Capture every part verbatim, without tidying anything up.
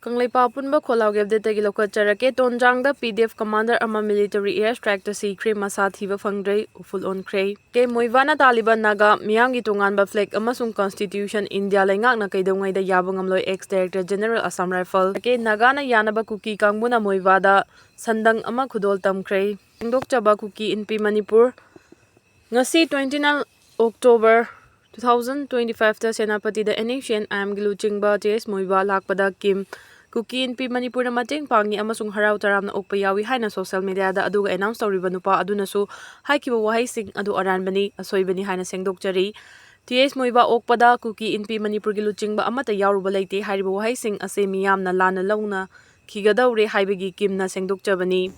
ꯀꯪꯂꯩꯄꯥꯛ ꯑꯄꯨꯟꯕ ꯈꯣꯜꯂꯥꯎꯒꯤ ꯑꯞꯗꯦꯠꯇꯒꯤ ꯂꯧꯈꯠꯆꯔꯛꯀꯦ꯫ ꯇꯣꯟꯖꯥꯡꯗ ꯄꯤ D F commander ꯑꯃ military air ꯁ꯭ꯇ꯭ꯔꯥꯏꯛꯇ ꯁꯤꯈ꯭ꯔꯦ, ꯃꯁꯥ ꯊꯤꯕ ꯐꯪꯗ꯭ꯔꯦ, ꯎꯐꯨꯜ ꯑꯣꯟꯈ꯭ꯔꯦ꯫ ꯀꯦ ꯃꯣꯏꯕꯥꯅ ꯇꯥꯂꯤꯕꯥꯟ ꯅꯥꯒꯥ ꯃꯤꯌꯥꯝꯒꯤ ꯇꯣꯉꯥꯟꯕ ꯐ꯭ꯂꯦꯒ ꯑꯃꯁꯨꯡ ꯀꯟꯁꯇꯤꯇ꯭ꯌꯨꯁꯟ ꯏꯟꯗꯤꯌꯥ ꯂꯩꯉꯥꯛꯅ ꯀꯩꯗꯧꯉꯩꯗ ꯌꯥꯕ ꯉꯝꯂꯣꯏ, ex director general Assam rifle. K ꯅꯥꯒꯥꯅ ꯌꯥꯅꯕ ꯀꯨꯀꯤ ꯀꯥꯡꯕꯨꯅ ꯃꯣꯏꯕꯥꯗ ꯁꯟꯗꯪ ꯑꯃ ꯈꯨꯗꯣꯜ ꯇꯝꯈ꯭ꯔꯦ꯫ ꯐꯣꯡꯗꯣꯛꯆꯕ ꯀꯨꯀꯤ ꯏꯟꯄꯤ ꯃꯅꯤꯄꯨꯔ꯫ ꯉꯁꯤ twenty nine October two thousand twenty five ꯇ ꯁꯦꯅꯥꯄꯇꯤꯗ ꯑꯦꯟ ꯑꯦꯁ ꯁꯤ ꯑꯦꯟ ꯑꯥꯏ ꯑꯦꯝꯒꯤ ꯂꯨꯆꯤꯡꯕ ꯇꯤ ꯑꯦꯁ ꯃꯣꯏꯕꯥ ꯂꯥꯛꯄꯗ ꯀꯤꯝ ꯀꯨꯀꯤ ꯏꯟꯄꯤ ꯃꯅꯤꯄꯨꯔꯅ ꯃꯇꯦꯡ ꯄꯥꯡꯉꯤ ꯑꯃꯁꯨꯡ ꯍꯔꯥꯎ ꯇꯔꯥꯝꯅ ꯑꯣꯛꯄ ꯌꯥꯎꯏ ꯍꯥꯏꯅ ꯁꯣꯁꯤꯌꯦꯜ ꯃꯤꯗꯤꯌꯥꯗ ꯑꯗꯨꯒ ꯑꯦꯅꯥꯎꯟꯁ ꯇꯧꯔꯤꯕ ꯅꯨꯄꯥ ꯑꯗꯨꯅꯁꯨ ꯍꯥꯏꯈꯤꯕ ꯋꯥꯍꯩꯁꯤꯡ ꯑꯗꯨ ꯑꯔꯥꯟꯕꯅꯤ, ꯑꯁꯣꯏꯕꯅꯤ ꯍꯥꯏꯅ ꯁꯦꯡꯗꯣꯛꯆꯔꯤ꯫ ꯇꯤ ꯑꯦꯁ ꯃꯣꯏꯕꯥ ꯑꯣꯛꯄꯗ ꯀꯨꯀꯤ ꯏꯟꯄꯤ ꯃꯅꯤꯄꯨꯔꯒꯤ ꯂꯨꯆꯤꯡꯕ ꯑꯃꯠꯇ ꯌꯥꯎꯔꯨꯕ ꯂꯩꯇꯦ ꯍꯥꯏꯔꯤꯕ ꯋꯥꯍꯩꯁꯤꯡ ꯑꯁꯤ ꯃꯤꯌꯥꯝꯅ ꯂꯥꯟꯅ ꯂꯧꯅꯈꯤꯒꯗꯧꯔꯦ ꯍꯥꯏꯕꯒꯤ ꯀꯤꯝꯅ ꯁꯦꯡꯗꯣꯛꯆꯕꯅꯤ꯫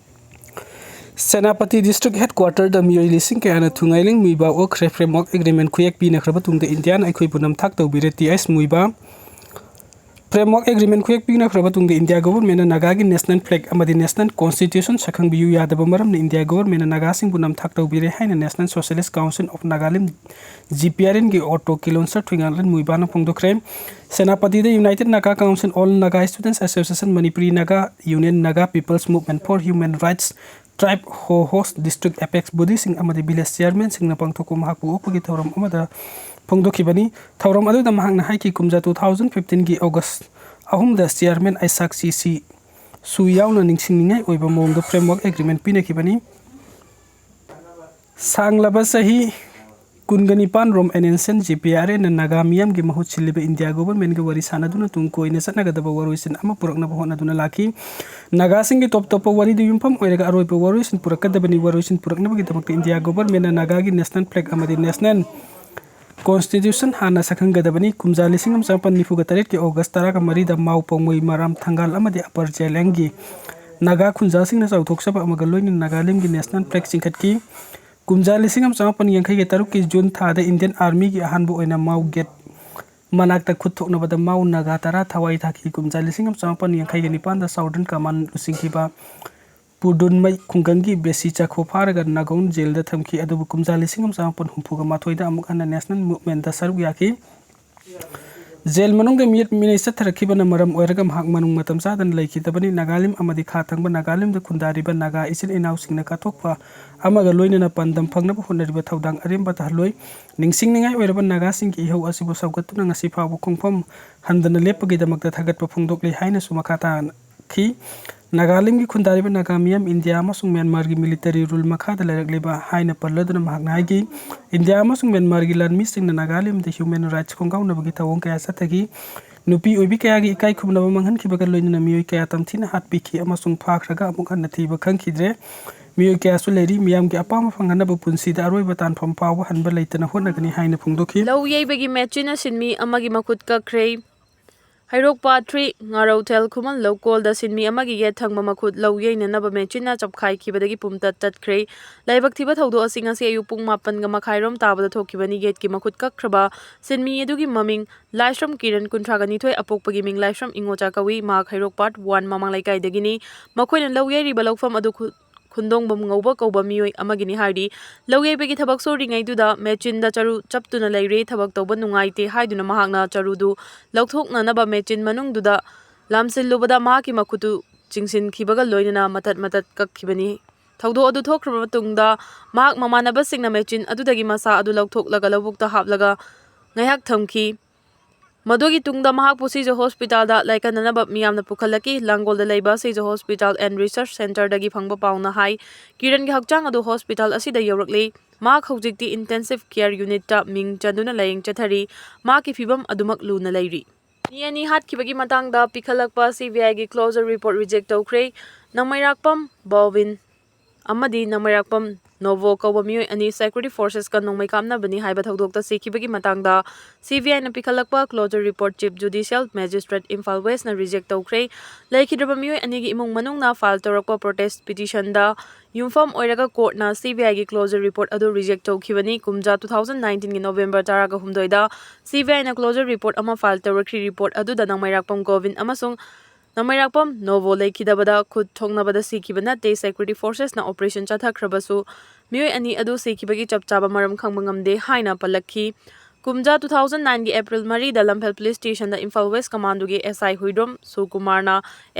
ꯁꯦꯅꯥꯄꯇꯤ ꯗꯤꯁꯇ꯭ꯔꯤꯛ ꯍꯦꯗꯀ꯭ꯋꯥꯇꯔꯗ ꯃꯤꯑꯣꯏ ꯂꯤꯁꯤꯡ ꯀꯌꯥꯅ ꯊꯨꯉꯥꯏꯂꯤꯡ ꯃꯨꯏꯕꯥ ꯑꯣꯛꯈ꯭ꯔꯦ꯫ ꯐ꯭ꯔꯦꯝꯋꯥꯔꯛ ꯑꯦꯒ꯭ꯔꯤꯃꯦꯟ ꯈꯨꯌꯦꯛ ꯄꯤꯅꯈ꯭ꯔꯕ ꯇꯨꯡꯗ ꯏꯟꯗꯤꯌꯥꯅ ꯑꯩꯈꯣꯏꯕꯨ ꯅꯝꯊꯥꯛ ꯇꯧꯕꯤꯔꯦ, T S Muivah. Framework agreement ꯈꯨꯌꯦꯛ ꯄꯤꯅꯈ꯭ꯔꯕ ꯇꯨꯡꯗ ꯏꯟꯗꯤꯌꯥ ꯒꯣꯚꯔꯟꯃꯦꯟꯠꯅ ꯅꯥꯒꯥꯒꯤ ꯅꯦꯁꯅꯦꯜ ꯐ꯭ꯂꯦꯒ ꯑꯃꯗꯤ ꯅꯦꯁꯅꯦꯜ ꯀꯣꯟꯁꯇꯤꯇ꯭ꯌꯨꯁꯟ ꯁꯛꯈꯪꯕꯤꯌꯨ ꯌꯥꯗꯕ ꯃꯔꯝꯅ ꯏꯟꯗꯤꯌꯥ ꯒꯣꯚꯔꯟꯃꯦꯟꯠꯅ ꯅꯥꯒꯥꯁꯤꯡꯕꯨ ꯅꯝꯊꯥꯛ ꯇꯧꯕꯤꯔꯦ ꯍꯥꯏꯅ national socialist council of Nagalim, G P R ꯑꯦꯟꯒꯤ ꯑꯣꯇꯣ ꯀꯤꯂꯣꯟꯁꯔ ꯊꯨꯏꯉꯥꯛꯂꯦꯟ ꯃꯨꯏꯕꯥꯅ ꯐꯣꯡꯗꯣꯛꯈ꯭ꯔꯦ꯫ ꯁꯦꯅꯥꯄꯇꯤꯗ United Naga Council, All Naga Students Association, Manipuri Naga Union, Naga People's Movement for Human Rights, Tribe Hohos, District Apex Bodyꯁꯤꯡ ꯑꯃꯗꯤ ꯚꯤꯂꯦꯖ ꯆꯤꯌꯥꯔꯃꯦꯟꯁꯤꯡꯅ ꯄꯥꯡꯊꯣꯛꯄ ꯃꯍꯥꯛꯄꯨ ꯑꯣꯛꯄꯒꯤ ꯊꯧꯔꯝ ꯑꯃꯗ ꯐꯣꯡꯗꯣꯛꯈꯤꯕꯅꯤ꯫ ꯊꯧꯔꯝ ꯑꯗꯨꯗ ꯃꯍꯥꯛꯅ ꯍꯥꯏꯈꯤ, ꯀꯨꯝꯖꯥ two thousand fifteenꯒꯤ ꯑꯣꯒꯁ ꯑꯍꯨꯝꯗ ꯆꯤꯌꯥꯔꯃꯦꯟ ꯑꯥꯏꯁꯥꯛ ꯁꯤ ꯁꯤ ꯁꯨ ꯌꯥꯎꯅ ꯅꯤꯡꯁꯤꯡꯅꯤꯡꯉꯥꯏ ꯑꯣꯏꯕ ꯃꯑꯣꯡꯗ ꯐ꯭ꯔꯦꯝꯋꯥꯔꯛ ꯑꯦꯒ꯭ꯔꯤꯃꯦꯟ ꯄꯤꯅꯈꯤꯕꯅꯤ꯫ ꯁꯥꯡꯂꯕ ꯆꯍꯤ ꯀꯨꯟꯒ ꯅꯤꯄꯥꯟ ꯔꯣꯝ N N S C, G P R ꯑꯦꯟꯅ ꯅꯥꯒꯥ ꯃꯤꯌꯥꯝꯒꯤ ꯃꯍꯨꯠ ꯁꯤꯜꯂꯤꯕ ꯏꯟꯗꯤꯌꯥ ꯒꯣꯚꯔꯟꯃꯦꯟꯠꯒ ꯋꯥꯔꯤ ꯁꯥꯅꯗꯨꯅ ꯇꯨꯡ ꯀꯣꯏꯅ ꯆꯠꯅꯒꯗꯕ ꯋꯥꯔꯣꯏꯁꯤꯟ ꯑꯃ ꯄꯨꯔꯛꯅꯕ ꯍꯣꯠꯅꯗꯨꯅ ꯂꯥꯛꯈꯤ꯫ ꯅꯥꯒꯥꯁꯤꯡꯒꯤ ꯇꯣꯞ ꯇꯣꯞꯄ ꯋꯥꯔꯤꯗ ꯌꯨꯝꯐꯝ ꯑꯣꯏꯔꯒ ꯑꯔꯣꯏꯕ ꯋꯥꯔꯣꯏꯁꯤꯟ ꯄꯨꯔꯛꯀꯗꯕꯅꯤ꯫ ꯋꯥꯔꯣꯏꯁꯤꯟ ꯄꯨꯔꯛꯅꯕꯒꯤꯗꯃꯛꯇ ꯏꯟꯗꯤꯌꯥ ꯒꯣꯚꯔꯟꯃꯦꯟꯠꯅ ꯅꯥꯒꯥꯒꯤ ꯅꯦꯁꯅꯦꯜ ꯐ꯭ꯂꯦꯒ ꯑꯃꯗꯤ ꯅꯦꯁꯅꯦꯜ ꯀꯣꯟꯁꯇꯤꯇ꯭ꯌꯨꯁꯟ ꯍꯥꯟꯅ ꯁꯛꯈꯪꯒꯗꯕꯅꯤ꯫ ꯀꯨꯝꯖꯥ ꯂꯤꯁꯤꯡ ꯑꯃ ꯆꯃꯥꯄꯟ ꯅꯤꯐꯨꯒ ꯇꯔꯦꯠꯀꯤ ꯑꯣꯒꯁ ꯇꯔꯥꯒ ꯃꯔꯤꯗ ꯃꯥꯎ ꯄꯣꯡꯃꯩ, ꯃꯔꯥꯝ, ꯊꯪꯒꯥꯜ ꯑꯃꯗꯤ ꯑꯄꯔ ꯖꯦꯂꯦꯡꯒꯤ ꯅꯥꯒꯥ ꯈꯨꯟꯖꯥꯁꯤꯡꯅ ꯆꯥꯎꯊꯣꯛꯆꯕ ꯑꯃꯒ ꯂꯣꯏꯅꯅ ꯅꯥꯒꯥꯂꯦꯟꯒꯤ ꯅꯦꯁꯅꯦꯜ ꯐ꯭ꯂꯦꯒ ꯆꯤꯡꯈꯠꯈꯤ꯫ ꯀꯨꯝꯖꯥ ꯂꯤꯁꯤꯡ ꯑꯃ ꯆꯃꯥꯄꯟ ꯌꯥꯡꯈꯩꯒ ꯇꯔꯨꯛꯀꯤ ꯖꯨꯟ ꯊꯥꯗ ꯏꯟꯗꯤꯌꯟ ꯑꯥꯔꯃꯤꯒꯤ ꯑꯍꯥꯟꯕ ꯑꯣꯏꯅ ꯃꯥꯎ ꯒꯦꯠ ꯃꯅꯥꯛꯇ ꯈꯨꯠ ꯊꯣꯛꯅꯕꯗ ꯃꯥꯎ ꯅꯥꯒꯥ ꯇꯔꯥ ꯊꯋꯥꯏ ꯊꯥꯈꯤ꯫ ꯀꯨꯝꯖꯥ ꯂꯤꯁꯤꯡ ꯑꯃ ꯆꯃꯥꯄꯟ ꯌꯥꯡꯈꯩꯒ ꯅꯤꯄꯥꯟꯗ ꯁꯥꯎꯗꯔꯟ ꯀꯃꯥꯟ ꯂꯨꯆꯤꯡꯈꯤꯕ ꯄꯨꯔꯗꯨꯟꯃꯩ ꯈꯨꯡꯒꯪꯒꯤ ꯕꯦꯁꯤ ꯆꯥꯈꯣ ꯐꯥꯔꯒ ꯅꯥꯒꯣꯟ ꯖꯦꯜꯗ ꯊꯝꯈꯤ, ꯑꯗꯨꯕꯨ ꯀꯨꯝꯖꯥ ꯂꯤꯁꯤꯡ ꯑꯃ ꯆꯃꯥꯄꯟ ꯍꯨꯝꯐꯨꯒ ꯃꯥꯊꯣꯏꯗ ꯑꯃꯨꯛ ꯍꯟꯅ ꯅꯦꯁꯅꯦꯜ ꯃꯨꯚꯃꯦꯟꯠꯇ ꯁꯔꯨꯛ ꯌꯥꯈꯤ꯫ ꯖꯦꯜ ꯃꯅꯨꯡꯗ ꯃꯤꯌꯦꯠ ꯃꯤꯅꯩ ꯆꯠꯊꯔꯛꯈꯤꯕꯅ ꯃꯔꯝ ꯑꯣꯏꯔꯒ ꯃꯍꯥꯛ ꯃꯅꯨꯡ ꯃꯇꯝ ꯆꯥꯗꯅ ꯂꯩꯈꯤꯗꯕꯅꯤ꯫ ꯅꯥꯒꯥꯂꯤꯝ ꯑꯃꯗꯤ ꯈꯥ ꯊꯪꯕ ꯅꯥꯒꯥꯂꯤꯝꯗ ꯈꯨꯟꯗꯥꯔꯤꯕ ꯅꯥꯒꯥ ꯏꯆꯤꯜ ꯏꯅꯥꯎꯁꯤꯡꯅ ꯀꯠꯊꯣꯛꯄ ꯑꯃꯒ ꯂꯣꯏꯅꯅ ꯄꯥꯟꯗꯝ ꯐꯪꯅꯕ ꯍꯣꯠꯅꯔꯤꯕ ꯊꯧꯗꯥꯡ ꯑꯔꯦꯝꯕ ꯇꯥꯍꯜꯂꯣꯏ꯫ ꯅꯤꯡꯁꯤꯡꯅꯤꯡꯉꯥꯏ ꯑꯣꯏꯔꯕ ꯅꯥꯒꯥꯁꯤꯡꯒꯤ ꯏꯍꯧ ꯑꯁꯤꯕꯨ ꯁꯧꯒꯠꯇꯨꯅ ꯉꯁꯤ ꯐꯥꯎꯕ ꯈꯣꯡꯐꯝ ꯍꯟꯗꯅ ꯂꯦꯞꯄꯒꯤꯗꯃꯛꯇ ꯊꯥꯒꯠꯄ ꯐꯣꯡꯗꯣꯛꯂꯤ ꯍꯥꯏꯅꯁꯨ ꯃꯈꯥ ꯇꯥꯅ ꯈꯤ꯫ ꯅꯥꯒꯥꯂꯦꯟꯒꯤ ꯈꯨꯟꯗꯥꯔꯤꯕ ꯅꯥꯒꯥ ꯃꯤꯌꯥꯝ ꯏꯟꯗꯤꯌꯥ ꯑꯃꯁꯨꯡ ꯃ꯭ꯌꯥꯟꯃꯥꯔꯒꯤ ꯃꯤꯂꯤꯇꯔꯤ ꯔꯨꯜ ꯃꯈꯥꯗ ꯂꯩꯔꯛꯂꯤꯕ ꯍꯥꯏꯅ ꯄꯜꯂꯗꯨꯅ ꯃꯍꯥꯛꯅ ꯍꯥꯏꯈꯤ, ꯏꯟꯗꯤꯌꯥ ꯑꯃꯁꯨꯡ ꯃ꯭ꯌꯥꯟꯃꯥꯔꯒꯤ ꯂꯥꯟꯃꯤꯁꯤꯡꯅ ꯅꯥꯒꯥꯂꯦꯟꯗ ꯍ꯭ꯌꯨꯃꯦꯟ ꯔꯥꯏꯠꯁ ꯈꯣꯡꯒꯥꯎꯅꯕꯒꯤ ꯊꯧꯑꯣꯡ ꯀꯌꯥ ꯆꯠꯊꯈꯤ꯫ ꯅꯨꯄꯤ ꯑꯣꯏꯕꯤ ꯀꯌꯥꯒꯤ ꯏꯀꯥꯏ ꯈꯨꯝꯅꯕ ꯃꯥꯡꯍꯟꯈꯤꯕꯒ ꯂꯣꯏꯅꯅ ꯃꯤꯑꯣꯏ ꯀꯌꯥ ꯇꯝꯊꯤꯅ ꯍꯥꯠꯄꯤꯈꯤ ꯑꯃꯁꯨꯡ ꯐꯥꯈ꯭ꯔꯒ ꯑꯃꯨꯛ ꯍꯟꯅ ꯊꯤꯕ ꯈꯪꯈꯤꯗ꯭ꯔꯦ꯫ ꯃꯤꯑꯣꯏ ꯀꯌꯥꯁꯨ ꯂꯩꯔꯤ꯫ ꯃꯤꯌꯥꯝꯒꯤ ꯑꯄꯥꯝꯕ ꯐꯪꯍꯟꯅꯕ ꯄꯨꯟꯁꯤꯗ ꯑꯔꯣꯏꯕ ꯇꯥꯟꯐꯝ ꯐꯥꯎꯕ ꯍꯟꯕ ꯂꯩꯇꯅ ꯍꯣꯠꯅꯒꯅꯤ ꯍꯥꯏꯅ ꯐꯣꯡꯗꯣꯛꯈꯤ꯫ ꯂꯧ ꯌꯩꯕꯒꯤ ꯃꯦꯆꯤꯟꯅ ꯁꯤꯟꯃꯤ ꯑꯃꯒꯤ ꯃꯈꯨꯠ ꯀꯛꯈ꯭ꯔꯦ꯫ ꯍꯩꯔꯣꯛ ꯄꯥꯠ ꯊ꯭ꯔꯤ ꯉꯥꯔꯧꯊꯦꯜ ꯈꯨꯃꯟ ꯂꯧꯀꯣꯜꯗ ꯁꯤꯟꯃꯤ ꯑꯃꯒꯤ ꯌꯦꯠ ꯊꯪꯕ ꯃꯈꯨꯠ ꯂꯧ ꯌꯩꯅꯅꯕ ꯃꯦꯆꯤꯟꯅ ꯆꯞꯈꯥꯏꯈꯤꯕꯗꯒꯤ ꯄꯨꯝꯇꯠ ꯇꯠꯈ꯭ꯔꯦ꯫ ꯂꯥꯏꯕꯛ ꯊꯤꯕ ꯊꯧꯗꯣꯛ ꯑꯁꯤ ꯉꯁꯤ ꯑꯌꯨꯛ ꯄꯨꯡ ꯃꯥꯄꯟꯒ ꯃꯈꯥꯏꯔꯣꯝ ꯇꯥꯕꯗ ꯊꯣꯛꯈꯤꯕꯅꯤ꯫ ꯌꯦꯠꯀꯤ ꯃꯈꯨꯠ ꯀꯛꯈ꯭ꯔꯕ ꯁꯤꯟꯃꯤ ꯑꯗꯨꯒꯤ ꯃꯃꯤꯡ ꯂꯥꯏꯁ꯭ꯔꯝ ꯀꯤꯔꯟ, ꯀꯨꯟꯊ꯭ꯔꯥꯒ ꯅꯤꯊꯣꯏ, ꯑꯄꯣꯛꯄꯒꯤ ꯃꯤꯡ ꯂꯥꯏꯁ꯭ꯔꯝ ꯏꯉꯣꯆꯥ ꯀꯧꯏ꯫ ꯃꯍꯥꯛ ꯍꯩꯔꯣꯛ ꯄꯥꯠ ꯋꯥꯟ ꯃꯃꯥꯡ ꯂꯩꯀꯥꯏꯗꯒꯤꯅꯤ꯫ ꯃꯈꯣꯏꯅ ꯂꯧ ꯌꯩꯔꯤꯕ ꯂꯧꯐꯝ ꯑꯗꯨ ꯈꯨ-, ꯈꯨꯟꯗꯣꯡꯕꯝ ꯉꯧꯕ ꯀꯧꯕ ꯃꯤꯑꯣꯏ ꯑꯃꯒꯤꯅꯤ ꯍꯥꯏꯔꯤ꯫ ꯂꯧ ꯌꯩꯕꯒꯤ ꯊꯕꯛ ꯁꯨꯔꯤꯉꯩꯗꯨꯗ ꯃꯦꯆꯤꯟꯗ ꯆꯔꯨ ꯆꯞꯇꯨꯅ ꯂꯩꯔꯦ, ꯊꯕꯛ ꯇꯧꯕ ꯅꯨꯡꯉꯥꯏꯇꯦ ꯍꯥꯏꯗꯨꯅ ꯃꯍꯥꯛꯅ ꯆꯔꯨꯗꯨ ꯂꯧꯊꯣꯛꯅꯅꯕ ꯃꯦꯆꯤꯟ ꯃꯅꯨꯡꯗꯨꯗ ꯂꯥꯝꯁꯤꯜꯂꯨꯕꯗ ꯃꯍꯥꯛꯀꯤ ꯃꯈꯨꯠꯇꯨ ꯆꯤꯡꯁꯤꯟꯈꯤꯕꯒ ꯂꯣꯏꯅꯅ ꯃꯇꯠ ꯃꯇꯠ ꯀꯛꯈꯤꯕꯅꯤ꯫ ꯊꯧꯗꯣꯛ ꯑꯗꯨ ꯊꯣꯛꯈ꯭ꯔꯕ ꯃꯇꯨꯡꯗ ꯃꯍꯥꯛ ꯃꯃꯥꯟꯅꯕꯁꯤꯡꯅ ꯃꯦꯆꯤꯟ ꯑꯗꯨꯗꯒꯤ ꯃꯁꯥ ꯑꯗꯨ ꯂꯧꯊꯣꯛꯂꯒ ꯂꯧꯕꯨꯛꯇ ꯍꯥꯞꯂꯒ ꯉꯥꯏꯍꯥꯛ ꯊꯝꯈꯤ꯫ ꯃꯗꯨꯒꯤ ꯇꯨꯡꯗ ꯃꯍꯥꯛꯄꯨ ꯁꯤꯖ ꯍꯣꯁꯄꯤꯇꯥꯜꯗ ꯂꯥꯏꯀꯠꯅꯅꯕ ꯃꯤꯌꯥꯝꯅ ꯄꯨꯈꯠꯂꯛꯈꯤ꯫ ꯂꯥꯡꯒꯣꯜꯗ ꯂꯩꯕ ꯁꯤꯖ ꯍꯣꯁꯄꯤꯇꯥꯜ ꯑꯦꯟ ꯔꯤꯁꯔꯆ ꯁꯦꯟꯇꯔꯗꯒꯤ ꯐꯪꯕ ꯄꯥꯎꯅ ꯍꯥꯏ, ꯀꯤꯔꯟꯒꯤ ꯍꯛꯆꯥꯡ ꯑꯗꯨ ꯍꯣꯁꯄꯤꯇꯥꯜ ꯑꯁꯤꯗ ꯌꯧꯔꯛꯂꯤ꯫ ꯃꯍꯥꯛ ꯍꯧꯖꯤꯛꯇꯤ ꯏꯟꯇꯦꯟꯁꯤꯚ ꯀꯦꯌꯔ ꯌꯨꯅꯤꯠꯇ ꯃꯤꯡ ꯆꯟꯗꯨꯅ ꯂꯥꯌꯦꯡ ꯆꯠꯊꯔꯤ꯫ ꯃꯍꯥꯛꯀꯤ ꯐꯤꯕꯝ ꯑꯗꯨꯃꯛ ꯂꯨꯅ ꯂꯩꯔꯤ꯫ ꯃꯤ ꯑꯅꯤ ꯍꯥꯠꯈꯤꯕꯒꯤ ꯃꯇꯥꯡꯗ ꯄꯤꯈꯠꯂꯛꯄ ꯁꯤ ꯕꯤ ꯑꯥꯏꯒꯤ ꯀ꯭ꯂꯣꯖꯔ ꯔꯤꯄꯣꯔꯠ ꯔꯤꯖꯦꯛ ꯇꯧꯈ꯭ꯔꯦ꯫ ꯅꯧꯃꯩꯔꯥꯛꯄꯝ ꯕꯣꯕꯤꯟ ꯑꯃꯗꯤ ꯅꯧꯃꯩꯔꯥꯛꯄꯝ ꯅꯣꯕꯣ ꯀꯧꯕ ꯃꯤꯑꯣꯏ ꯑꯅꯤ ꯁꯦꯀ꯭ꯌꯨꯔꯤꯇꯤ ꯐꯣꯔꯁꯦꯁꯀ ꯅꯣꯡꯃꯩ ꯀꯥꯞꯅꯕꯅꯤ ꯍꯥꯏꯕ ꯊꯧꯗꯣꯛꯇ ꯁꯤꯈꯤꯕꯒꯤ ꯃꯇꯥꯡꯗ ꯁꯤ ꯕꯤ ꯑꯥꯏꯅ ꯄꯤꯈꯠꯂꯛꯄ closure report chief judicial magistrate Imphal ꯋꯦꯁꯅ ꯔꯤꯖꯦꯛ ꯇꯧꯈ꯭ꯔꯦ꯫ ꯂꯩꯈꯤꯗ꯭ꯔꯕ ꯃꯤꯑꯣꯏ ꯑꯅꯤꯒꯤ ꯏꯃꯨꯡ ꯃꯅꯨꯡꯅ ꯐꯥꯏꯜ ꯇꯧꯔꯛꯄ ꯄ꯭ꯔꯣꯇꯦꯁ ꯄꯤꯇꯤꯁꯟꯗ ꯌꯨꯝꯐꯝ ꯑꯣꯏꯔꯒ ꯀꯣꯔꯠꯅ ꯁꯤ ꯕꯤ ꯑꯥꯏꯒꯤ ꯀ꯭ꯂꯣꯖꯔ ꯔꯤꯄꯣꯔꯠ ꯑꯗꯨ ꯔꯤꯖꯦꯛ ꯇꯧꯈꯤꯕꯅꯤ꯫ ꯀꯨꯝꯖꯥ ꯇꯨ ꯊꯥꯎꯖꯟ ꯅꯥꯏꯟꯇꯤꯟꯒꯤ ꯅꯣꯕꯦꯝꯕꯔ ꯇꯔꯥꯒ ꯍꯨꯝꯗꯣꯏꯗ ꯁꯤ ꯕꯤ ꯑꯥꯏꯅ ꯀ꯭ꯂꯣꯖꯔ ꯔꯤꯄꯣꯔꯠ ꯑꯃ ꯐꯥꯏꯜ ꯇꯧꯔꯛꯈꯤ꯫ ꯔꯤꯄꯣꯔꯠ ꯑꯗꯨꯗ ꯅꯧꯃꯩꯔꯥꯛꯄꯝ ꯒꯣꯕꯤꯟ ꯑꯃꯁꯨꯡ ꯅꯧꯃꯩꯔꯥꯛꯄꯝ ꯅꯣꯕꯣ ꯂꯩꯈꯤꯗꯕꯗ ꯈꯨꯠ ꯊꯣꯛꯅꯕꯗ ꯁꯤꯈꯤꯕ ꯅꯠꯇꯦ꯫ ꯁꯦꯀ꯭ꯌꯨꯔꯤꯇꯤ ꯐꯣꯔꯁꯦꯁꯅ ꯑꯣꯄꯔꯦꯁꯟ ꯆꯠꯊꯈ꯭ꯔꯕꯁꯨ ꯃꯤꯑꯣꯏ ꯑꯅꯤ ꯑꯗꯨ ꯁꯤꯈꯤꯕꯒꯤ ꯆꯞ ꯆꯥꯕ ꯃꯔꯝ ꯈꯪꯕ ꯉꯝꯗꯦ ꯍꯥꯏꯅ ꯄꯜꯂꯛꯈꯤ꯫ ꯀꯨꯝꯖꯥ two thousand nine ꯒꯤ April ꯃꯔꯤꯗ ꯂꯝꯐꯦꯜ Police Station ꯗ ꯏꯝꯐꯥꯜ West Command ꯒꯤ S I Huidrom ꯁꯨꯀꯨꯃꯥꯔꯅ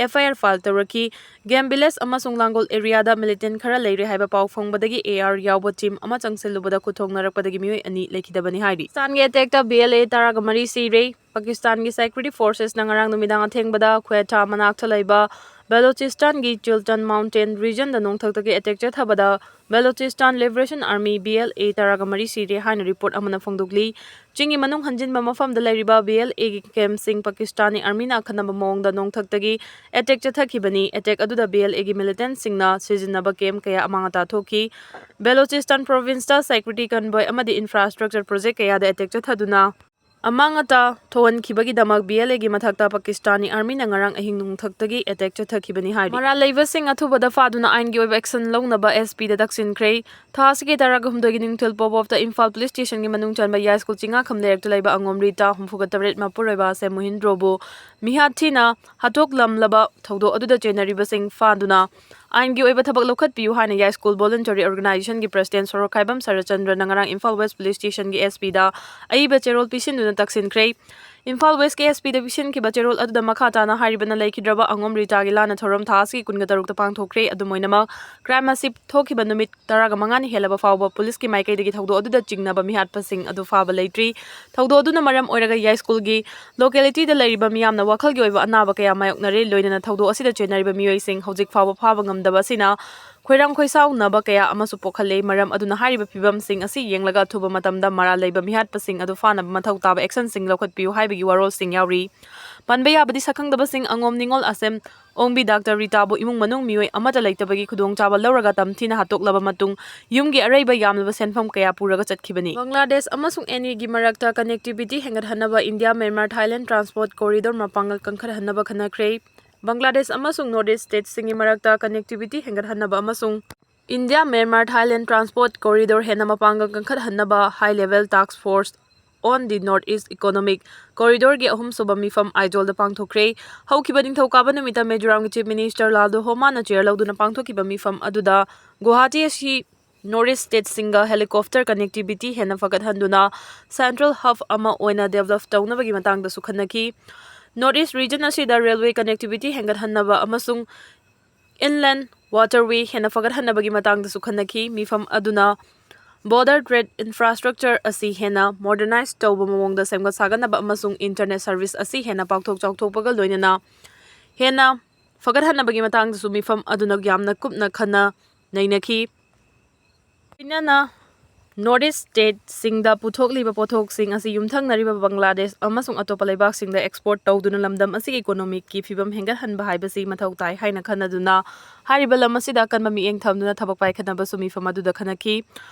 F I R file ꯇꯧꯔꯛꯈꯤ꯫ Game Village ꯑꯃꯁꯨꯡ ꯂꯥꯡꯒꯣꯜ area ꯗ militant ꯈꯔ ꯂꯩꯔꯦ ꯍꯥꯏꯕ ꯄꯥꯎ ꯐꯪꯕꯗꯒꯤ A R ꯌꯥꯎꯕ team ꯑꯃ ꯆꯪꯁꯤꯜꯂꯨꯕꯗ ꯈꯨꯠ ꯊꯣꯡꯅꯔꯛꯄꯗꯒꯤ ꯃꯤꯑꯣꯏ ꯑꯅꯤ ꯂꯩꯈꯤꯗꯕꯅꯤ ꯍꯥꯏꯔꯤ꯫ ꯄꯥꯀꯤꯁꯇꯥꯟꯒꯤ attack ꯇ B L A ꯇꯔꯥꯒ ꯃꯔꯤ ꯁꯤꯔꯦ꯫ ꯄꯥꯀꯤꯁꯇꯥꯟꯒꯤ security forces ꯅ ꯉꯔꯥꯡ ꯅꯨꯃꯤꯗꯥꯡ ꯑꯊꯦꯡꯕꯗ ꯀ꯭ꯋꯦꯇꯥ ꯃꯅꯥꯛꯇ ꯂꯩꯕ ꯕꯦꯂꯣꯆꯤꯁꯇꯥꯟꯒꯤ ꯆꯤꯜꯇꯟ Mountain region ꯗ ꯅꯣꯡꯊꯛꯇꯒꯤ attack ꯆꯠꯊꯕꯗ Balochistan Liberation Army, B L A, ꯇꯔꯥꯒ ꯃꯔꯤ ꯁꯤꯔꯦ ꯍꯥꯏꯅ report ꯑꯃꯅ ꯐꯣꯡꯗꯣꯛꯂꯤ꯫ ꯆꯤꯡꯒꯤ ꯃꯅꯨꯡ ꯍꯟꯖꯤꯟꯕ ꯃꯐꯝꯗ ꯂꯩꯔꯤꯕ B L A ꯒꯤ camp ꯁꯤꯡ ꯄꯥꯀꯤꯁꯇꯥꯅꯤ army ꯅ ꯑꯈꯟꯅꯕ ꯃꯑꯣꯡꯗ ꯅꯣꯡꯊꯛꯇꯒꯤ attack ꯆꯠꯊꯈꯤꯕꯅꯤ꯫ Attack ꯑꯗꯨꯗ B L A ꯒꯤ militant ꯁꯤꯡꯅ ꯁꯤꯖꯤꯟꯅꯕ camp ꯀꯌꯥ ꯑꯃꯥꯡ ꯑꯇꯥ ꯊꯣꯛꯈꯤ꯫ Balochistan province ꯇ security convoy ꯑꯃꯗꯤ infrastructure project ꯀꯌꯥꯗ attack ꯆꯠꯊꯗꯨꯅ ꯑꯃꯥꯡ ꯑꯇꯥ ꯊꯣꯛꯍꯟꯈꯤꯕꯒꯤꯗꯃꯛ B L A ꯒꯤ ꯃꯊꯛꯇ ꯄꯥꯀꯤꯁꯇꯥꯅꯤ army ꯅ ꯉꯔꯥꯡ ꯑꯍꯤꯡ ꯅꯣꯡꯊꯛꯇꯒꯤ attack ꯆꯠꯊꯈꯤꯕꯅꯤ ꯍꯥꯏꯔꯤ꯫ ꯃꯔꯥꯜ ꯂꯩꯕꯁꯤꯡ ꯑꯊꯨꯕꯗ ꯐꯥꯗꯨꯅ ꯑꯥꯏꯟꯒꯤ ꯑꯣꯏꯕ action ꯂꯧꯅꯕ S P ꯗ ꯇꯛꯁꯤꯟꯈ꯭ꯔꯦ꯫ ꯊꯥ ꯑꯁꯤꯒꯤ ꯇꯔꯥꯒ ꯍꯨꯝꯗꯣꯏꯒꯤ ꯅꯨꯡꯊꯤꯜ ꯄꯣꯄꯣꯞꯇ ꯏꯝꯐꯥꯜ Police Station ꯒꯤ ꯃꯅꯨꯡ ꯆꯟꯕ ꯌꯥꯏꯁ꯭ꯀꯨꯜ ꯆꯤꯡꯉꯥꯈꯝ ꯂꯩꯔꯛꯇ ꯂꯩꯕ ꯑꯉꯣꯝ ꯔꯤꯇꯥ, ꯍꯨꯝꯐꯨꯒ ꯇꯔꯦꯠ, ꯃꯄꯨꯔꯣꯏꯕ ꯑꯁꯦꯝ ꯃꯨꯍꯤꯟꯗ꯭ꯔꯣꯕꯨ ꯃꯤꯍꯥꯠ ꯊꯤꯅ ꯍꯥꯠꯇꯣꯛꯂꯝꯂꯕ ꯊꯧꯗꯣꯛ ꯑꯗꯨꯗ ꯆꯦꯟꯅꯔꯤꯕꯁꯤꯡ ꯐꯥꯗꯨꯅ ꯑꯥꯏꯟꯒꯤ ꯑꯣꯏꯕ ꯊꯕꯛ ꯂꯧꯈꯠꯄꯤꯌꯨ ꯍꯥꯏꯅ ꯌꯥꯏꯁ꯭ꯀꯨꯜ voluntary organization ꯒꯤ president ꯁꯣꯔꯣꯛꯈꯥꯏꯕꯝ ꯁꯔꯠꯆꯟꯗ꯭ꯔꯅ ꯉꯔꯥꯡ ꯏꯝꯐꯥꯜ West Police Station ꯒꯤ S P ꯗ ꯑꯏꯕ ꯆꯦꯔꯣꯜ ꯄꯤꯁꯤꯟꯗꯨꯅ ꯇꯛꯁꯤꯟꯈ꯭ꯔꯦ꯫ ꯏꯝꯐꯥꯜ West ꯀꯤ S P ꯗ ꯄꯤꯁꯤꯟꯈꯤꯕ ꯆꯦꯔꯣꯜ ꯑꯗꯨꯗ ꯃꯈꯥ ꯇꯥꯅ ꯍꯥꯏꯔꯤꯕꯅ ꯂꯩꯈꯤꯗ꯭ꯔꯕ ꯑꯉꯣꯝ ꯔꯤꯇꯥꯒꯤ ꯂꯥꯟꯅ ꯊꯧꯔꯝ ꯊꯥ ꯑꯁꯤꯒꯤ ꯀꯨꯟꯒ ꯇꯔꯨꯛꯇ ꯄꯥꯡꯊꯣꯛꯈ꯭ꯔꯦ꯫ ꯑꯗꯨꯝ ꯑꯣꯏꯅꯃꯛ, crime ꯑꯁꯤ ꯊꯣꯛꯈꯤꯕ ꯅꯨꯃꯤꯠ ꯇꯔꯥꯒ ꯃꯉꯥꯅꯤ ꯍꯦꯜꯂꯕ ꯐꯥꯎꯕ police ꯀꯤ ꯃꯥꯏꯀꯩꯗꯒꯤ ꯊꯧꯗꯣꯛ ꯑꯗꯨꯗ ꯆꯤꯡꯅꯕ ꯃꯤꯍꯥꯠꯄꯁꯤꯡ ꯑꯗꯨ ꯐꯥꯕ ꯂꯩꯇ꯭ꯔꯤ꯫ ꯊꯧꯗꯣꯛ ꯑꯗꯨꯅ ꯃꯔꯝ ꯑꯣꯏꯔꯒ ꯌꯥꯏꯁ꯭ꯀꯨꯜꯒꯤ locality ꯗ ꯂꯩꯔꯤꯕ ꯃꯤꯌꯥꯝꯅ ꯋꯥꯈꯜꯒꯤ ꯑꯣꯏꯕ ꯑꯅꯥꯕ ꯀꯌꯥ ꯃꯥꯌꯣꯛꯅꯔꯦ꯫ ꯂꯣꯏꯅꯅ ꯊꯧꯗꯣꯛ ꯑꯁꯤꯗ ꯆꯦꯟꯅꯔꯤꯕ ꯃꯤꯑꯣꯏꯁꯤꯡ ꯍꯧꯖꯤꯛ ꯐꯥꯎꯕ ꯐꯥꯕ ꯉꯝꯗꯕ ꯑꯁꯤꯅ ꯈꯣꯏꯔꯥꯡ ꯈꯣꯏꯁꯥꯎꯅꯕ ꯀꯌꯥ ꯑꯃꯁꯨ ꯄꯣꯛꯍꯜꯂꯦ꯫ ꯃꯔꯝ ꯑꯗꯨꯅ ꯍꯥꯏꯔꯤꯕ ꯐꯤꯚꯝꯁꯤꯡ ꯑꯁꯤ ꯌꯦꯡꯂꯒ ꯑꯊꯨꯕ ꯃꯇꯝꯗ ꯃꯔꯥꯜ ꯂꯩꯕ ꯃꯤꯍꯥꯠꯄꯁꯤꯡ ꯑꯗꯨ ꯐꯥꯅꯕ ꯃꯊꯧ ꯇꯥꯕ action ꯁꯤꯡ ꯂꯧꯈꯠꯄꯤꯌꯨ ꯍꯥꯏꯕꯒꯤ ꯋꯥꯔꯣꯜꯁꯤꯡ ꯌꯥꯎꯔꯤ꯫ ꯄꯟꯕ ꯌꯥꯕꯗꯤ ꯁꯛꯈꯪꯗꯕꯁꯤꯡ ꯑꯉꯣꯝ ꯅꯤꯉꯣꯜ ꯑꯁꯦꯝ ꯑꯣꯡꯕꯤ ꯗꯥꯛꯇꯔ ꯔꯤꯇꯥꯕꯨ ꯏꯃꯨꯡ ꯃꯅꯨꯡ ꯃꯤꯑꯣꯏ ꯑꯃꯠꯇ ꯂꯩꯇꯕꯒꯤ ꯈꯨꯗꯣꯡꯆꯥꯕ ꯂꯧꯔꯒ ꯇꯝꯊꯤꯅ ꯍꯥꯠꯇꯣꯛꯂꯕ ꯃꯇꯨꯡ ꯌꯨꯝꯒꯤ ꯑꯔꯩꯕ ꯌꯥꯝꯂꯕ ꯁꯦꯟꯐꯝ ꯀꯌꯥ ꯄꯨꯔꯒ ꯆꯠꯈꯤꯕꯅꯤ꯫ ꯕꯪꯒ꯭ꯂꯥꯗꯦꯁ ꯑꯃꯁꯨꯡ ꯑꯦꯟ ꯏ ꯒꯤ ꯃꯔꯛꯇ connectivity ꯍꯦꯟꯒꯠꯍꯟꯅꯕ India Myanmar Thailand transport corridor ꯃꯄꯥꯡꯒꯜ ꯀꯟꯈꯠꯍꯟꯅꯕ ꯈꯟꯅꯈ꯭ꯔꯦ꯫ ꯕꯪꯒ꯭ꯂꯥꯗꯦꯁ ꯑꯃꯁꯨꯡ North East state ꯁꯤꯡꯒꯤ ꯃꯔꯛꯇ connectivity ꯍꯦꯟꯒꯠꯍꯟꯅꯕ ꯑꯃꯁꯨꯡ India Myanmar Thailand transport corridor ꯍꯦꯟꯅ ꯃꯄꯥꯡꯒꯜ ꯀꯟꯈꯠꯍꯟꯅꯕ high level task force on the North East Economic Corridor ꯒꯤ ꯑꯍꯨꯝꯁꯨꯕ ꯃꯤꯐꯝ ꯑꯥꯏꯖꯣꯜꯗ ꯄꯥꯡꯊꯣꯛꯈ꯭ꯔꯦ꯫ ꯍꯧꯈꯤꯕ ꯅꯤꯡꯊꯧꯀꯥꯕ ꯅꯨꯃꯤꯠꯇ ꯃꯤꯖꯣꯔꯥꯝꯒꯤ Chief Minister ꯂꯥꯜꯗꯨꯍꯣꯃꯥꯅ chair ꯂꯧꯗꯨꯅ ꯄꯥꯡꯊꯣꯛꯈꯤꯕ ꯃꯤꯐꯝ ꯑꯗꯨꯗ ꯒꯨꯋꯥꯍꯥꯇꯤ ꯑꯁꯤ North East statesꯁꯤꯡꯒ helicopter connectivity ꯍꯦꯟꯅ ꯐꯒꯠꯍꯟꯗꯨꯅ central hub ꯑꯃ ꯑꯣꯏꯅ develop ꯇꯧꯅꯕꯒꯤ ꯃꯇꯥꯡꯗꯁꯨ ꯈꯟꯅꯈꯤ꯫ North East region ꯑꯁꯤꯗ railway connectivity ꯍꯦꯟꯒꯠꯍꯟꯅꯕ ꯑꯃꯁꯨꯡ inland waterway ꯍꯦꯟꯅ ꯐꯒꯠꯍꯟꯅꯕꯒꯤ ꯃꯇꯥꯡꯗꯁꯨ ꯈꯟꯅꯈꯤ꯫ ꯃꯤꯐꯝ ꯑꯗꯨꯅ border trade infrastructure ꯑꯁꯤ ꯍꯦꯟꯅ modernize ꯇꯧꯕ ꯃꯑꯣꯡꯗ ꯁꯦꯝꯒꯠ ꯁꯥꯒꯠꯅꯕ ꯑꯃꯁꯨꯡ internet service ꯑꯁꯤ ꯍꯦꯟꯅ ꯄꯥꯛꯊꯣꯛ ꯆꯥꯎꯊꯣꯛꯄꯒ ꯂꯣꯏꯅꯅ ꯍꯦꯟꯅ ꯐꯒꯠꯍꯟꯅꯕꯒꯤ ꯃꯇꯥꯡꯗꯁꯨ ꯃꯤꯐꯝ ꯑꯗꯨꯅ ꯌꯥꯝꯅ ꯀꯨꯞꯅ ꯈꯟꯅ ꯅꯩꯅꯈꯤ꯫ ꯂꯣꯏꯅꯅ North East statesꯁꯤꯡꯗ ꯄꯨꯊꯣꯛꯂꯤꯕ ꯄꯣꯠꯊꯣꯛꯁꯤꯡ ꯑꯁꯤ ꯌꯨꯝꯊꯪꯅꯔꯤꯕ ꯕꯪꯒ꯭ꯂꯥꯗꯦꯁ ꯑꯃꯁꯨꯡ ꯑꯇꯣꯞꯄ ꯂꯩꯕꯥꯛꯁꯤꯡꯗ export ꯇꯧꯗꯨꯅ ꯂꯝꯗꯝ ꯑꯁꯤꯒꯤ economicꯀꯤ ꯐꯤꯕꯝ ꯍꯦꯟꯒꯠꯍꯟꯕ ꯍꯥꯏꯕꯁꯤ ꯃꯊꯧ ꯇꯥꯏ ꯍꯥꯏꯅ ꯈꯟꯅꯗꯨꯅ ꯍꯥꯏꯔꯤꯕ ꯂꯝ ꯑꯁꯤꯗ ꯑꯀꯟꯕ ꯃꯤꯠꯌꯦꯡ ꯊꯝꯗꯨꯅ ꯊꯕꯛ ꯄꯥꯏꯈꯠꯅꯕꯁꯨ ꯃꯤꯐꯝ ꯑꯗꯨꯗ ꯈꯟꯅꯈꯤ꯫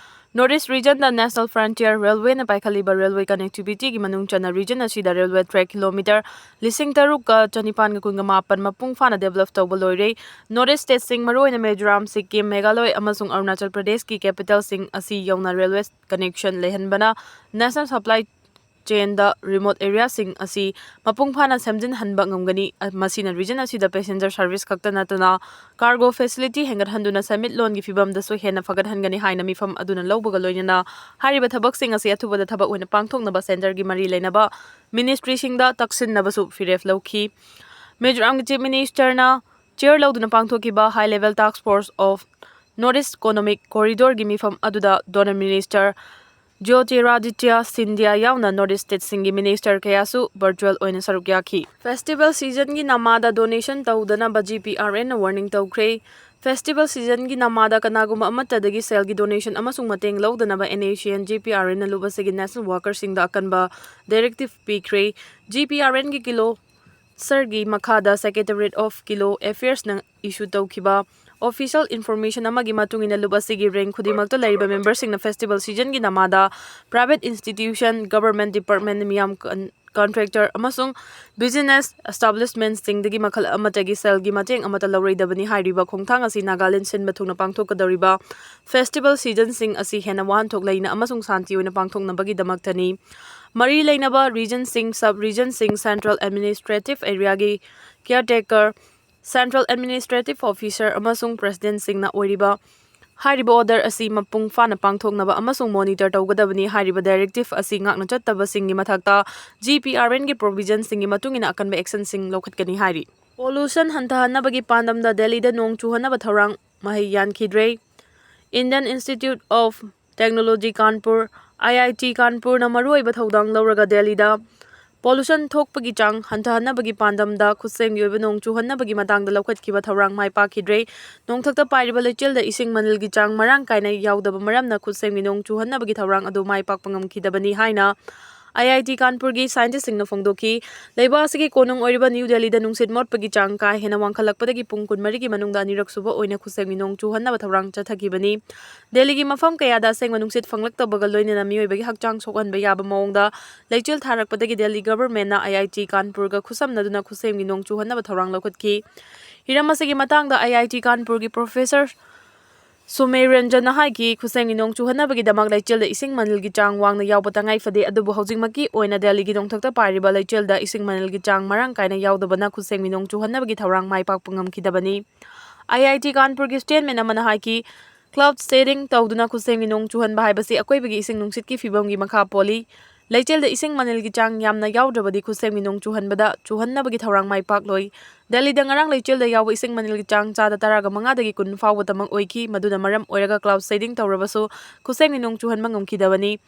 North East regionꯗ National Frontier Railwayꯅ ꯄꯥꯏꯈꯠꯂꯤꯕ railway connectivityꯒꯤ ꯃꯅꯨꯡ ꯆꯟꯅ region ꯑꯁꯤꯗ railway track kilometre ꯂꯤꯁꯤꯡ ꯇꯔꯨꯛꯀ ꯆꯅꯤꯄꯥꯟꯒ ꯀꯨꯟꯒ ꯃꯥꯄꯟ ꯃꯄꯨꯡ ꯐꯥꯅ develop ꯇꯧꯕ ꯂꯣꯏꯔꯦ꯫ North East statesꯁꯤꯡ ꯃꯔꯨꯑꯣꯏꯅ ꯃꯤꯖꯣꯔꯥꯝ, ꯁꯤꯛꯀꯤꯝ, ꯃꯦꯘꯥꯂꯣꯏ ꯑꯃꯁꯨꯡ ꯑꯔꯨꯅꯥꯆꯜ ꯄ꯭ꯔꯗꯦꯁꯀꯤ capitalꯁꯤꯡ ꯑꯁꯤ ꯌꯧꯅ railway connection ꯂꯩꯍꯟꯕꯅ national supply chainꯗ remote areaꯁꯤꯡ ꯑꯁꯤ ꯃꯄꯨꯡ ꯐꯥꯅ ꯁꯦꯝꯖꯤꯟꯍꯟꯕ ꯉꯝꯒꯅꯤ꯫ ꯃꯁꯤꯅ region ꯑꯁꯤꯗ passenger service ꯈꯛꯇ ꯅꯠꯇꯅ cargo facility ꯍꯦꯟꯒꯠꯍꯟꯗꯨꯅ ꯁꯦꯟꯃꯤꯠꯂꯣꯟꯒꯤ ꯐꯤꯕꯝꯗꯁꯨ ꯍꯦꯟꯅ ꯐꯒꯠꯍꯟꯒꯅꯤ ꯍꯥꯏꯅ ꯃꯤꯐꯝ ꯑꯗꯨꯅ ꯂꯧꯕꯒ ꯂꯣꯏꯅꯅ ꯍꯥꯏꯔꯤꯕ ꯊꯕꯛꯁꯤꯡ ꯑꯁꯤ ꯑꯊꯨꯕꯗ ꯊꯕꯛ ꯑꯣꯏꯅ ꯄꯥꯡꯊꯣꯛꯅꯕ centreꯒꯤ ꯃꯔꯤ ꯂꯩꯅꯕ ministryꯁꯤꯡꯗ ꯇꯛꯁꯤꯟꯅꯕꯁꯨ ꯐꯤꯔꯦꯞ ꯂꯧꯈꯤ꯫ ꯃꯤꯖꯣꯔꯥꯝꯒꯤ Chief Ministerꯅ chair ꯂꯧꯗꯨꯅ ꯄꯥꯡꯊꯣꯛꯈꯤꯕ High Level Task Force of North East Economic Corridorꯒꯤ ꯃꯤꯐꯝ ꯑꯗꯨꯗ Donor Minister ꯖ꯭ꯌꯣꯇꯤꯔꯥꯗꯤꯇ꯭ꯌ ꯁꯤꯟꯙ꯭ꯌꯥ ꯌꯥꯎꯅ North East statesꯁꯤꯡꯒꯤ minister ꯀꯌꯥꯁꯨ virtual ꯑꯣꯏꯅ ꯁꯔꯨꯛ ꯌꯥꯈꯤ꯫ Festival seasonꯒꯤ ꯅꯃꯥꯗ donation ꯇꯧꯗꯅꯕ GPRNꯅ warning ꯇꯧꯈ꯭ꯔꯦ꯫ Festival seasonꯒꯤ ꯅꯃꯥꯗ ꯀꯅꯥꯒꯨꯝꯕ ꯑꯃꯠꯇꯗꯒꯤ ꯁꯦꯜꯒꯤ donation ꯑꯃꯁꯨꯡ ꯃꯇꯦꯡ ꯂꯧꯗꯅꯕ NACN GPRNꯅ ꯂꯨꯞ ꯑꯁꯤꯒꯤ national workerꯁꯤꯡꯗ ꯑꯀꯟꯕ directive ꯄꯤꯈ꯭ꯔꯦ꯫ GPRNꯒꯤ ꯀꯤꯂꯣ ꯁꯔꯒꯤ ꯃꯈꯥꯗ Secretariat of Kilo Affairsꯅ issue ꯇꯧꯈꯤꯕ official information ꯑꯃꯒꯤ ꯃꯇꯨꯡ ꯏꯟꯅ ꯂꯨꯞ ꯑꯁꯤꯒꯤ rank ꯈꯨꯗꯤꯡꯃꯛꯇ ꯂꯩꯔꯤꯕ memberꯁꯤꯡꯅ festival seasonꯒꯤ ꯅꯃꯥꯗ private institution, government department, ꯃꯤꯌꯥꯝ con-, contractor ꯑꯃꯁꯨꯡ business establishmentꯁꯤꯡꯗꯒꯤ ꯃꯈꯜ ꯑꯃꯠꯇꯒꯤ ꯁꯦꯜꯒꯤ ꯃꯇꯦꯡ ꯑꯃꯠꯇ ꯂꯧꯔꯣꯏꯗꯕꯅꯤ꯫ ꯍꯥꯏꯔꯤꯕ ꯈꯣꯡꯊꯥꯡ ꯑꯁꯤ ꯅꯥꯒꯥꯂꯦꯟ ꯁꯤꯟꯕ ꯊꯨꯡꯅ ꯄꯥꯡꯊꯣꯛꯀꯗꯧꯔꯤꯕ festival seasonꯁꯤꯡ ꯑꯁꯤ ꯍꯦꯟꯅ ꯋꯥꯍꯟꯊꯣꯛ ꯂꯩꯅ ꯑꯃꯁꯨꯡ ꯁꯥꯟꯇꯤ ꯑꯣꯏꯅ ꯄꯥꯡꯊꯣꯛꯅꯕꯒꯤꯗꯃꯛꯇꯅꯤ꯫ ꯃꯔꯤ ꯂꯩꯅꯕ regionꯁꯤꯡ, sub regionꯁꯤꯡ, central administrative areaꯒꯤ caretaker, central administrative officer ꯑꯃꯁꯨꯡ presidentꯁꯤꯡꯅ ꯑꯣꯏꯔꯤꯕ ꯍꯥꯏꯔꯤꯕ order ꯑꯁꯤ ꯃꯄꯨꯡ ꯐꯥꯅ ꯄꯥꯡꯊꯣꯛꯅꯕ ꯑꯃꯁꯨꯡ monitor ꯇꯧꯒꯗꯕꯅꯤ꯫ ꯍꯥꯏꯔꯤꯕ directive ꯑꯁꯤ ꯉꯥꯛꯅ ꯆꯠꯇꯕꯁꯤꯡꯒꯤ ꯃꯊꯛꯇ G P R N ꯒꯤ provision ꯁꯤꯡꯒꯤ ꯃꯇꯨꯡ ꯏꯟꯅ ꯑꯀꯟꯕ action ꯁꯤꯡ ꯂꯧꯈꯠꯀꯅꯤ ꯍꯥꯏꯔꯤ꯫ Pollution ꯍꯟꯊꯍꯟꯅꯕꯒꯤ ꯄꯥꯟꯗꯝꯗ ꯗꯦꯜꯂꯤꯗ ꯅꯣꯡ ꯆꯨꯍꯟꯅꯕ ꯊꯧꯔꯥꯡ ꯃꯍꯩ ꯌꯥꯟꯈꯤꯗ꯭ꯔꯦ꯫ Indian Institute of Technology Kanpur, I I T ꯀꯥꯟꯄꯨꯔꯅ ꯃꯔꯨꯑꯣꯏꯕ ꯊꯧꯗꯥꯡ ꯂꯧꯔꯒ ꯗꯦꯜꯂꯤꯗ pollution ꯊꯣꯛꯄꯒꯤ ꯆꯥꯡ ꯍꯟꯊꯍꯟꯅꯕꯒꯤ ꯄꯥꯟꯗꯝꯗ ꯈꯨꯠꯁꯦꯝꯒꯤ ꯑꯣꯏꯕ ꯅꯣꯡ ꯆꯨꯍꯟꯅꯕꯒꯤ ꯃꯇꯥꯡꯗ ꯂꯧꯈꯠꯈꯤꯕ ꯊꯧꯔꯥꯡ ꯃꯥꯏ ꯄꯥꯛꯈꯤꯗ꯭ꯔꯦ꯫ ꯅꯣꯡꯊꯛꯇ ꯄꯥꯏꯔꯤꯕ ꯂꯩꯆꯤꯜꯗ ꯏꯁꯤꯡ ꯃꯅꯤꯜꯒꯤ ꯆꯥꯡ ꯃꯔꯥꯡ ꯀꯥꯏꯅ ꯌꯥꯎꯗꯕ ꯃꯔꯝꯅ ꯈꯨꯠꯁꯦꯝꯒꯤ ꯅꯣꯡ ꯆꯨꯍꯟꯅꯕꯒꯤ ꯊꯧꯔꯥꯡ ꯑꯗꯨ ꯃꯥꯏ ꯄꯥꯛꯄ ꯉꯝꯈꯤꯗꯕꯅꯤ ꯍꯥꯏꯅ I I T ꯀꯥꯟꯄꯨꯔꯒꯤ scientist ꯁꯤꯡꯅ ꯐꯣꯡꯗꯣꯛꯈꯤ꯫ ꯂꯩꯕꯥꯛ ꯑꯁꯤꯒꯤ ꯀꯣꯅꯨꯡ ꯑꯣꯏꯔꯤꯕ ꯅ꯭ꯌꯨ ꯗꯦꯜꯂꯤꯗ ꯅꯨꯡꯁꯤꯠ ꯃꯣꯠꯄꯒꯤ ꯆꯥꯡ ꯀꯥ ꯍꯦꯟꯅ ꯋꯥꯡꯈꯠꯂꯛꯄꯗꯒꯤ ꯄꯨꯡ ꯀꯨꯟꯃꯔꯤꯒꯤ ꯃꯅꯨꯡꯗ ꯑꯅꯤꯔꯛ ꯁꯨꯕ ꯑꯣꯏꯅ ꯈꯨꯠꯁꯦꯝꯒꯤ ꯅꯣꯡ ꯆꯨꯍꯟꯅꯕ ꯊꯧꯔꯥꯡ ꯆꯠꯊꯈꯤꯕꯅꯤ꯫ ꯗꯦꯜꯂꯤꯒꯤ ꯃꯐꯝ ꯀꯌꯥꯗ ꯑꯁꯦꯡꯕ ꯅꯨꯡꯁꯤꯠ ꯐꯪꯂꯛꯇꯕꯒ ꯂꯣꯏꯅꯅ ꯃꯤꯑꯣꯏꯕꯒꯤ ꯍꯛꯆꯥꯡ ꯁꯣꯛꯍꯟꯕ ꯌꯥꯕ ꯃꯑꯣꯡꯗ ꯂꯩꯆꯤꯜ ꯊꯥꯔꯛꯄꯗꯒꯤ ꯗꯦꯜꯂꯤ government ꯅ I I T ꯀꯥꯟꯄꯨꯔꯒ ꯈꯨꯠꯁꯝꯅꯗꯨꯅ ꯈꯨꯠꯁꯦꯝꯒꯤ ꯅꯣꯡ ꯆꯨꯍꯟꯅꯕ ꯊꯧꯔꯥꯡ ꯂꯧꯈꯠꯈꯤ꯫ ꯍꯤꯔꯝ ꯑꯁꯤꯒꯤ ꯃꯇꯥꯡꯗ I I T ꯀꯥꯟꯄꯨꯔꯒꯤ professor ꯁꯨꯃꯦ ꯔꯟꯖꯟꯅ ꯍꯥꯏꯈꯤ, ꯈꯨꯠꯁꯦꯝꯒꯤ ꯅꯣꯡ ꯆꯨꯍꯟꯅꯕꯒꯤꯗꯃꯛ ꯂꯩꯆꯤꯜꯗ ꯏꯁꯤꯡ ꯃꯅꯤꯜꯒꯤ ꯆꯥꯡ ꯋꯥꯡꯅ ꯌꯥꯎꯕ ꯇꯉꯥꯏ ꯐꯗꯦ, ꯑꯗꯨꯕꯨ ꯍꯧꯖꯤꯛꯃꯛꯀꯤ ꯑꯣꯏꯅ ꯗꯦꯜꯂꯤꯒꯤ ꯅꯣꯡꯊꯛꯇ ꯄꯥꯏꯔꯤꯕ ꯂꯩꯆꯤꯜꯗ ꯏꯁꯤꯡ ꯃꯅꯤꯜꯒꯤ ꯆꯥꯡ ꯃꯔꯥꯡ ꯀꯥꯏꯅ ꯌꯥꯎꯗꯕꯅ ꯈꯨꯠꯁꯦꯝꯒꯤ ꯅꯣꯡ ꯆꯨꯍꯟꯅꯕꯒꯤ ꯊꯧꯔꯥꯡ ꯃꯥꯏ ꯄꯥꯛꯄ ꯉꯝꯈꯤꯗꯕꯅꯤ꯫ I I T ꯀꯥꯟꯄꯨꯔꯒꯤ statement ꯑꯃꯅ ꯍꯥꯏꯈꯤ, cloud seeding ꯇꯧꯗꯨꯅ ꯈꯨꯠꯁꯦꯝꯒꯤ ꯅꯣꯡ ꯆꯨꯍꯟꯕ ꯍꯥꯏꯕꯁꯤ ꯑꯀꯣꯏꯕꯒꯤ ꯏꯁꯤꯡ ꯅꯨꯡꯁꯤꯠꯀꯤ ꯐꯤꯕꯝꯒꯤ ꯃꯈꯥ ꯄꯣꯜꯂꯤ꯫ ꯂꯩꯆꯤꯜꯗ ꯏꯁꯤꯡ ꯃꯅꯤꯜꯒꯤ ꯆꯥꯡ ꯌꯥꯝꯅ ꯌꯥꯎꯗ꯭ꯔꯕꯗꯤ ꯈꯨꯠꯁꯦꯝꯒꯤ ꯅꯣꯡ ꯆꯨꯍꯟꯕꯗ ꯆꯨꯍꯟꯅꯕꯒꯤ ꯊꯧꯔꯥꯡ ꯃꯥꯏ ꯄꯥꯛꯂꯣꯏ꯫ ꯗꯦꯜꯂꯤꯗ ꯉꯔꯥꯡ ꯂꯩꯆꯤꯜꯗ ꯌꯥꯎꯕ ꯏꯁꯤꯡ ꯃꯅꯤꯜꯒꯤ ꯆꯥꯡ ꯆꯥꯗ ꯇꯔꯥꯒ ꯃꯉꯥꯗꯒꯤ ꯀꯨꯟ ꯐꯥꯎꯕꯇꯃꯛ ꯑꯣꯏꯈꯤ, ꯃꯗꯨꯅ ꯃꯔꯝ ꯑꯣꯏꯔꯒ cloud seeding ꯇꯧꯔꯕꯁꯨ ꯈꯨꯠꯁꯦꯝꯒꯤ ꯅꯣꯡ ꯆꯨꯍꯟꯕ ꯉꯝꯈꯤꯗꯕꯅꯤ꯫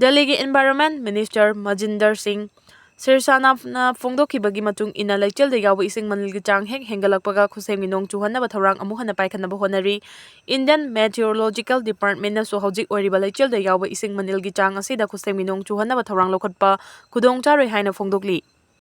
ꯗꯦꯜꯂꯤꯒꯤ environment minister ꯃꯖꯤꯟꯗꯔ ꯁꯤꯡ ꯁꯤꯔꯁꯥꯅꯥꯅ ꯐꯣꯡꯗꯣꯛꯈꯤꯕꯒꯤ ꯃꯇꯨꯡ ꯏꯟꯅ, ꯂꯩꯆꯤꯜꯗ ꯌꯥꯎꯕ ꯏꯁꯤꯡ ꯃꯅꯤꯜꯒꯤ ꯆꯥꯡ ꯍꯦꯛ ꯍꯦꯟꯒꯠꯂꯛꯄꯒ ꯈꯨꯠꯁꯦꯝꯒꯤ ꯅꯣꯡ ꯆꯨꯍꯟꯅꯕ ꯊꯧꯔꯥꯡ ꯑꯃꯨꯛ ꯍꯟꯅ ꯄꯥꯏꯈꯠꯅꯕ ꯍꯣꯠꯅꯔꯤ꯫ Indian Meteorological Department ꯅꯁꯨ ꯍꯧꯖꯤꯛ ꯑꯣꯏꯔꯤꯕ ꯂꯩꯆꯤꯜꯗ ꯌꯥꯎꯕ ꯏꯁꯤꯡ ꯃꯅꯤꯜꯒꯤ ꯆꯥꯡ ꯑꯁꯤꯗ ꯈꯨꯠꯁꯦꯝꯒꯤ ꯅꯣꯡ ꯆꯨꯍꯟꯅꯕ ꯊꯧꯔꯥꯡ ꯂꯧꯈꯠꯄ ꯈꯨꯗꯣꯡ ꯆꯥꯔꯣꯏ ꯍꯥꯏꯅ ꯐꯣꯡꯗꯣꯛꯂꯤ꯫